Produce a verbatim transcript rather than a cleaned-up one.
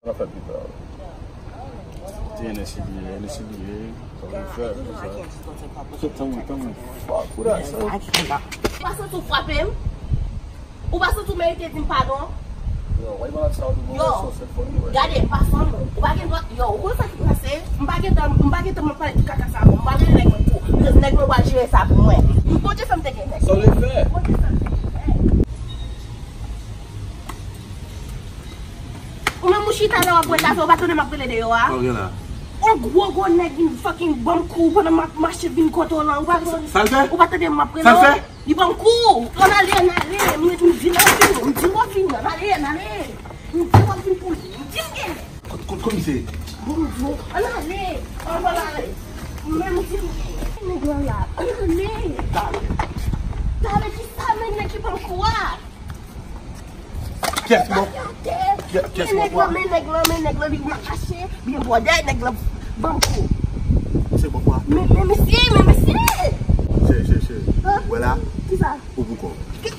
N ap fè pita. Ti N S I B A, N S I B A, sa w fè, sa. Tankou, tankou, fuck, who that, son? Ou pa santi w frape m? Ou pa santi w merite di m padon? Yo, why you wanna tell me? Yo, gade, m pa fanm ou. Ou pa gen dwa, yo, ou konn sa ki pase? M pa gen tan, m pa gen tan m ap pale tout kaka sa non. M pa gen nèg mwen pou. Nèg mwen pral jere sa pou mwen. Bondye fè m te gen nèg. Sa w te fè? Bondye fè m te gen nèg. Ou menm ou chita la w ap wè kafe, ou pa tande m ap rele deyò a? Sa w gen la? On gwo gwo nèg vin fucking ban m kou pandan m ap mache vin kote w lan, ou pa tande? Sa l fè? Ou pa tande m ap rele w? Sa l fè? Li ban m kou! Ann ale, ann ale! M di l w ap vin, m di l w ap vin, ann ale, ann ale! M di l w ap vin pou li, m di l gen! Kot, kot komisè? Bon, bon, ann ale! Ann ale! Menm di l gen! Nèg lan la, ann ale! Talè! Talè kisa menm nèg ki ban m kou a? Kiyès ki bon? Kiyès ki bon? Men nèg lan, men nèg lan, men nèg lan, li mache, byen bwòdè, nèg lan ban m kou. Se bon kwa? Men, men mesye, men mesye! Cheri, cheri, cheri. Hein? Wè la? Kisa? Ou pou kò. Ki,